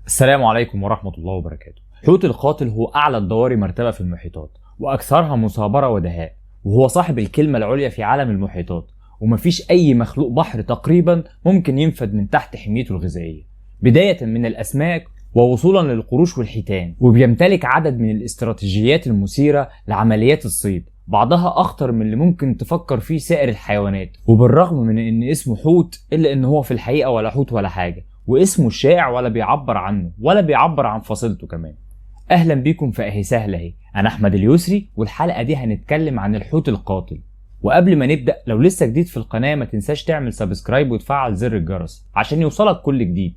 السلام عليكم ورحمة الله وبركاته. حوت القاتل هو أعلى الضواري مرتبة في المحيطات وأكثرها مثابرة ودهاء، وهو صاحب الكلمة العليا في عالم المحيطات، ومفيش أي مخلوق بحر تقريبا ممكن ينفد من تحت حميته الغذائية، بداية من الأسماك ووصولا للقروش والحيتان. وبيمتلك عدد من الاستراتيجيات المثيرة لعمليات الصيد، بعضها أخطر من اللي ممكن تفكر فيه سائر الحيوانات. وبالرغم من إن اسمه حوت إلا إن هو في الحقيقة ولا حوت ولا حاجة، واسمه الشائع ولا بيعبر عنه ولا بيعبر عن فصيلته كمان. أهلا بيكم في أهي سهلة أهي، أنا أحمد اليسري، والحلقة دي هنتكلم عن الحوت القاتل. وقبل ما نبدأ، لو لسه جديد في القناة ما تنساش تعمل subscribe وتفعل زر الجرس عشان يوصلك كل جديد.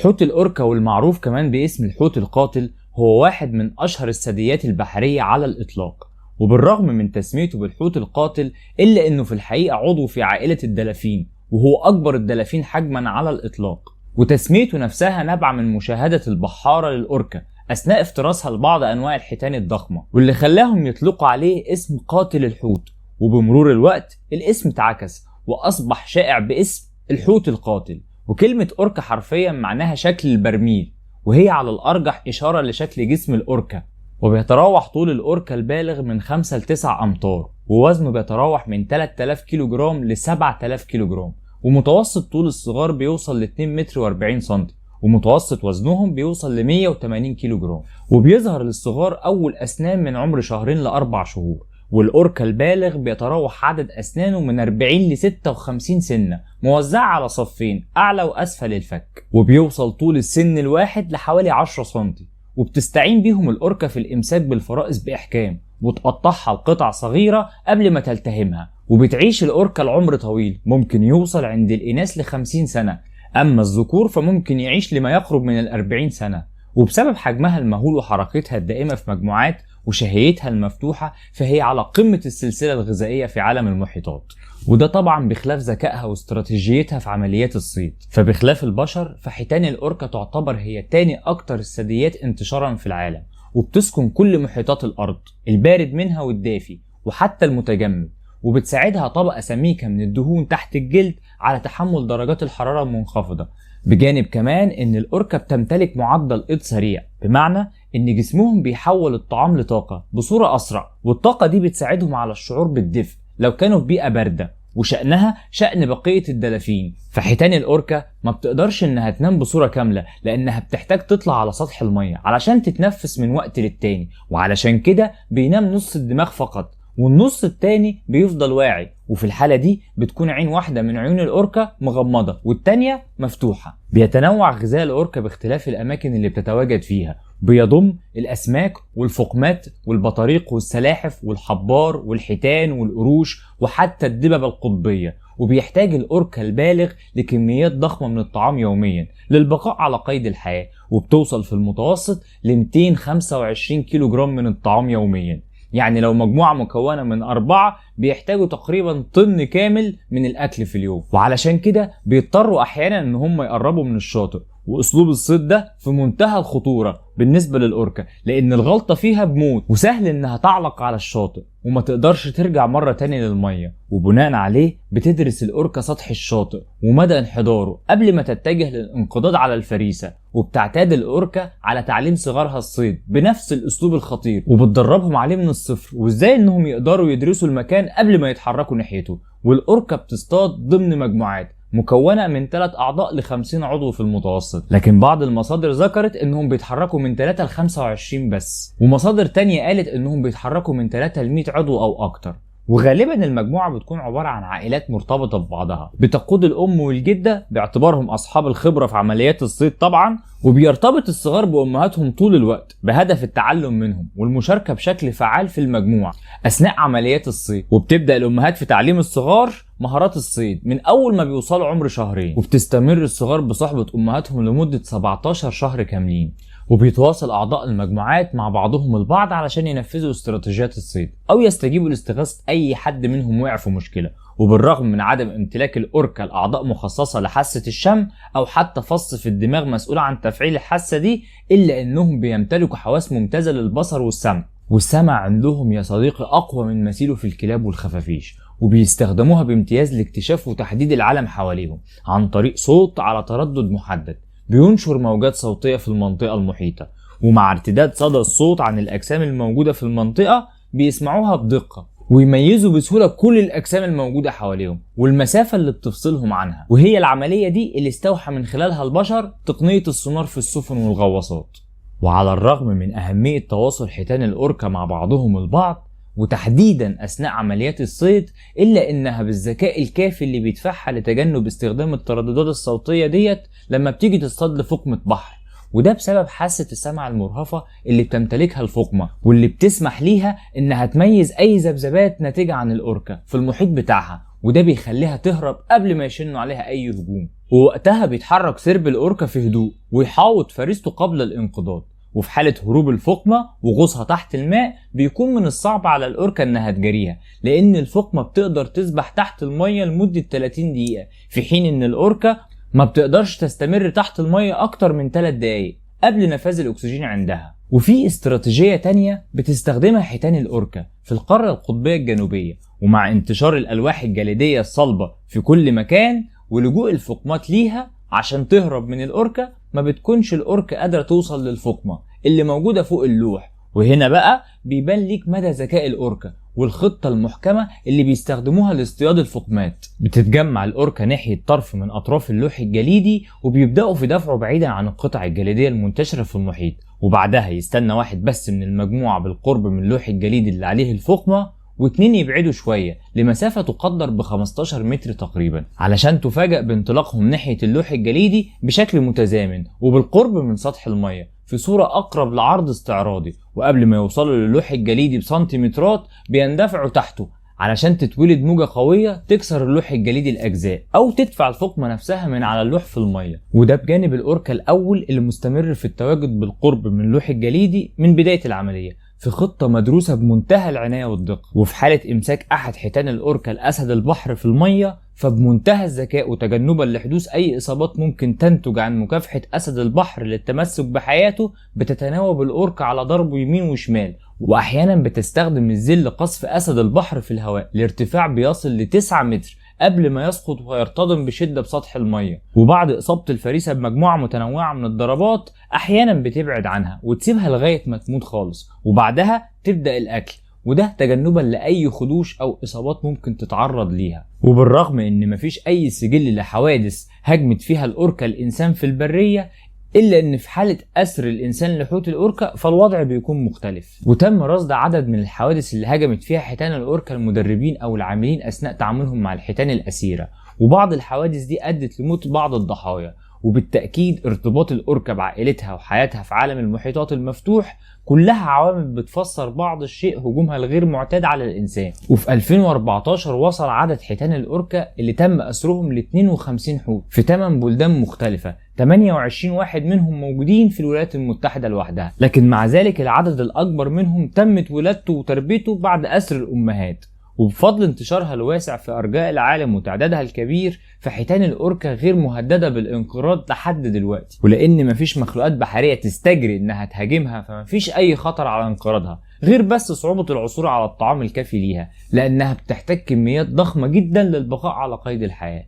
حوت الأوركا والمعروف كمان باسم الحوت القاتل هو واحد من أشهر الثدييات البحرية على الإطلاق، وبالرغم من تسميته بالحوت القاتل إلا إنه في الحقيقة عضو في عائلة الدلافين، وهو أكبر الدلافين حجما على الإطلاق. وتسميته نفسها نابعة من مشاهدة البحارة للأوركا أثناء افتراسها لبعض أنواع الحيتان الضخمة، واللي خلاهم يطلقوا عليه اسم قاتل الحوت. وبمرور الوقت الاسم اتعكس وأصبح شائع باسم الحوت القاتل. وكلمة أوركا حرفيا معناها شكل البرميل، وهي على الأرجح إشارة لشكل جسم الأوركا. وبيتراوح طول الأوركا البالغ من 5 ل 9 أمتار، ووزنه بيتراوح من 3000 كيلو جرام ل 7000 كيلو جرام، ومتوسط طول الصغار بيوصل ل 2 متر و40 سنتي، ومتوسط وزنهم بيوصل ل 180 كيلو جرام. وبيظهر للصغار أول أسنان من عمر شهرين لأربع شهور، والأوركا البالغ بيتراوح عدد أسنانه من 40 ل 56 سنة موزعة على صفين أعلى وأسفل الفك، وبيوصل طول السن الواحد لحوالي 10 سنتي. وبتستعين بيهم الأوركا في الإمساك بالفرائس بإحكام وتقطعها لقطع صغيرة قبل ما تلتهمها. وبتعيش الأوركا العمر طويل، ممكن يوصل عند الإناث ل50 سنة، أما الذكور فممكن يعيش لما يقرب من 40 سنة. وبسبب حجمها المهول وحركتها الدائمة في مجموعات وشهيتها المفتوحة، فهي على قمة السلسلة الغذائية في عالم المحيطات، وده طبعا بخلاف ذكائها واستراتيجيتها في عمليات الصيد. فبخلاف البشر، فحيتان الأوركا تعتبر هي تاني أكتر الثدييات انتشارا في العالم، وبتسكن كل محيطات الأرض، البارد منها والدافي وحتى المتجمد. وبتساعدها طبقة سميكة من الدهون تحت الجلد على تحمل درجات الحرارة المنخفضة، بجانب كمان ان الأوركا بتمتلك معدل ايض سريع، بمعنى ان جسمهم بيحول الطعام لطاقة بصورة أسرع، والطاقة دي بتساعدهم على الشعور بالدفء لو كانوا في بيئة باردة، وشأنها شأن بقية الدلافين. فحيتان الأوركا ما بتقدرش انها تنام بصورة كاملة، لانها بتحتاج تطلع على سطح المية علشان تتنفس من وقت للتاني، وعلشان كده بينام نص الدماغ فقط والنص التاني بيفضل واعي. وفي الحالة دي بتكون عين واحدة من عيون الأوركا مغمضة والتانية مفتوحة. بيتنوع غذاء الأوركا باختلاف الأماكن اللي بتتواجد فيها، بيضم الأسماك والفقمات والبطاريق والسلاحف والحبار والحيتان والقروش وحتى الدببة القطبية. وبيحتاج الأوركا البالغ لكميات ضخمة من الطعام يوميا للبقاء على قيد الحياة، وبتوصل في المتوسط ل 225 كيلو جرام من الطعام يوميا. يعني لو مجموعة مكونة من 4 بيحتاجوا تقريبا طن كامل من الأكل في اليوم. وعلشان كده بيضطروا أحيانا إن هم يقربوا من الشاطئ، وأسلوب الصيد ده في منتهى الخطورة بالنسبة للأوركا، لأن الغلطة فيها بموت وسهل إنها تعلق على الشاطئ وما تقدرش ترجع مرة تاني للمية. وبناء عليه بتدرس الأوركا سطح الشاطئ ومدى انحداره قبل ما تتجه للانقضاض على الفريسة. وبتعتاد الأوركا على تعليم صغارها الصيد بنفس الأسلوب الخطير، وبتدربهم عليه من الصفر وإزاي إنهم يقدروا يدرسوا المكان قبل ما يتحركوا ناحيته. والأوركا بتصطاد ضمن مجموعات مكونة من 3 أعضاء ل 50 عضو في المتوسط، لكن بعض المصادر ذكرت إنهم بيتحركوا من 3 ل 25 بس، ومصادر تانية قالت إنهم بيتحركوا من 3 ل 100 عضو أو أكتر. وغالبا المجموعة بتكون عبارة عن عائلات مرتبطة ببعضها، بتقود الأم والجدة باعتبارهم أصحاب الخبرة في عمليات الصيد طبعا، وبيرتبط الصغار بأمهاتهم طول الوقت بهدف التعلم منهم والمشاركة بشكل فعال في المجموعة أثناء عمليات الصيد. وبتبدأ الأمهات في تعليم الصغار مهارات الصيد من أول ما بيوصلوا عمر شهرين، وبتستمر الصغار بصحبة أمهاتهم لمدة 17 شهر كاملين. وبيتواصل أعضاء المجموعات مع بعضهم البعض علشان ينفذوا استراتيجيات الصيد أو يستجيبوا لاستغاثة أي حد منهم وقع في مشكلة. وبالرغم من عدم امتلاك الأوركا لأعضاء مخصصة لحاسة الشم أو حتى فص في الدماغ مسؤول عن تفعيل الحاسة دي، إلا إنهم بيمتلكوا حواس ممتازة للبصر والسمع، والسمع عندهم يا صديقي أقوى من مثيله في الكلاب والخفافيش، وبيستخدموها بامتياز لاكتشاف وتحديد العالم حواليهم عن طريق صوت على تردد محدد. بينشر موجات صوتية في المنطقة المحيطة، ومع ارتداد صدى الصوت عن الأجسام الموجودة في المنطقة بيسمعوها بدقة ويميزوا بسهولة كل الأجسام الموجودة حواليهم والمسافة اللي بتفصلهم عنها. وهي العملية دي اللي استوحى من خلالها البشر تقنية السونار في السفن والغواصات. وعلى الرغم من أهمية تواصل حيتان الأوركا مع بعضهم البعض وتحديدا أثناء عمليات الصيد، إلا إنها بالذكاء الكافي اللي بيدفعها لتجنب استخدام الترددات الصوتية ديت لما بتيجي تصطاد لفقمة بحر، وده بسبب حاسة السمع المرهفة اللي بتمتلكها الفقمة واللي بتسمح ليها إنها تميز أي ذبذبات ناتجة عن الأوركا في المحيط بتاعها، وده بيخليها تهرب قبل ما يشنوا عليها أي هجوم. ووقتها بيتحرك سرب الأوركا في هدوء ويحاوط فريسته قبل الانقضاض. وفي حالة هروب الفقمة وغوصها تحت الماء بيكون من الصعب على الأوركا إنها تجاريها، لأن الفقمة بتقدر تسبح تحت المية لمدة 30 دقيقة، في حين إن الأوركا ما بتقدرش تستمر تحت المية أكتر من 3 دقايق قبل نفاذ الأكسجين عندها. وفي استراتيجية تانية بتستخدمها حيتان الأوركا في القارة القطبية الجنوبية، ومع انتشار الألواح الجليدية الصلبة في كل مكان ولجوء الفقمات ليها عشان تهرب من الأوركا، ما بتكونش الأوركا قادرة توصل للفقمة اللي موجودة فوق اللوح. وهنا بقى بيبان ليك مدى ذكاء الأوركا والخطة المحكمة اللي بيستخدموها لاصطياد الفقمات. بتتجمع الأوركا ناحية طرف من أطراف اللوح الجليدي وبيبدأوا في دفعه بعيدا عن القطع الجليدية المنتشرة في المحيط، وبعدها يستنى واحد بس من المجموعة بالقرب من اللوح الجليدي اللي عليه الفقمة، واتنين يبعدوا شوية لمسافة تقدر ب 15 متر تقريبا، علشان تفاجأ بانطلاقهم ناحية اللوح الجليدي بشكل متزامن وبالقرب من سطح المية في صورة أقرب لعرض استعراضي. وقبل ما يوصلوا للوح الجليدي بسنتيمترات بيندفعوا تحته علشان تتولد موجة قوية تكسر اللوح الجليدي الأجزاء أو تدفع الفقمة نفسها من على اللوح في المية. وده بجانب الأوركا الأول اللي مستمر في التواجد بالقرب من اللوح الجليدي من بداية العملية في خطة مدروسة بمنتهى العناية والدقة. وفي حالة إمساك أحد حيتان الأوركا الأسد البحر في المية، فبمنتهى الذكاء وتجنبا لحدوث أي إصابات ممكن تنتج عن مكافحة أسد البحر للتمسك بحياته، بتتناوب الأوركا على ضربه يمين وشمال، وأحيانا بتستخدم الذيل لقصف أسد البحر في الهواء لارتفاع بيصل ل 9 متر قبل ما يسقط ويرتطم بشدة بسطح المية. وبعد إصابة الفريسة بمجموعة متنوعة من الضربات أحيانا بتبعد عنها وتسيبها لغاية ما تموت خالص، وبعدها تبدأ الأكل، وده تجنبا لأي خدوش أو إصابات ممكن تتعرض ليها. وبالرغم إن مفيش أي سجل لحوادث هجمت فيها الأوركا الإنسان في البرية، إلا إن في حالة أسر الإنسان لحوت الأوركا فالوضع بيكون مختلف. وتم رصد عدد من الحوادث اللي هجمت فيها حيتان الأوركا المدربين أو العاملين أثناء تعاملهم مع الحيتان الأسيرة، وبعض الحوادث دي أدت لموت بعض الضحايا. وبالتأكيد ارتباط الأوركا بعائلتها وحياتها في عالم المحيطات المفتوح كلها عوامل بتفسر بعض الشيء هجومها الغير معتاد على الإنسان. وفي 2014 وصل عدد حيتان الأوركا اللي تم أسرهم ل 52 حوت في 8 بلدان مختلفة، 28 واحد منهم موجودين في الولايات المتحدة لوحدها، لكن مع ذلك العدد الأكبر منهم تمت ولادته وتربيته بعد أسر الأمهات. وبفضل انتشارها الواسع في أرجاء العالم وتعدادها الكبير، فحيتان الأوركا غير مهددة بالانقراض لحد دلوقتي، ولأن مفيش مخلوقات بحرية تستجري إنها تهاجمها فمفيش أي خطر على انقراضها، غير بس صعوبة العثور على الطعام الكافي ليها، لأنها بتحتاج كميات ضخمة جدا للبقاء على قيد الحياة.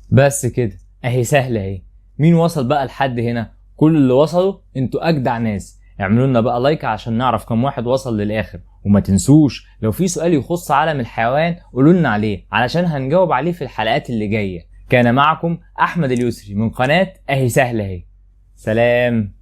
بس كده أهي سهلة أهي. مين وصل بقى لحد هنا؟ كل اللي وصلوا انتوا أجدع ناس. اعملوا لنا بقى like عشان نعرف كم واحد وصل للآخر، وما تنسوش لو في سؤال يخص عالم الحيوان قولوا لنا عليه علشان هنجاوب عليه في الحلقات اللي جاية. كان معكم أحمد اليسري من قناة أهي سهلة أهي. سلام.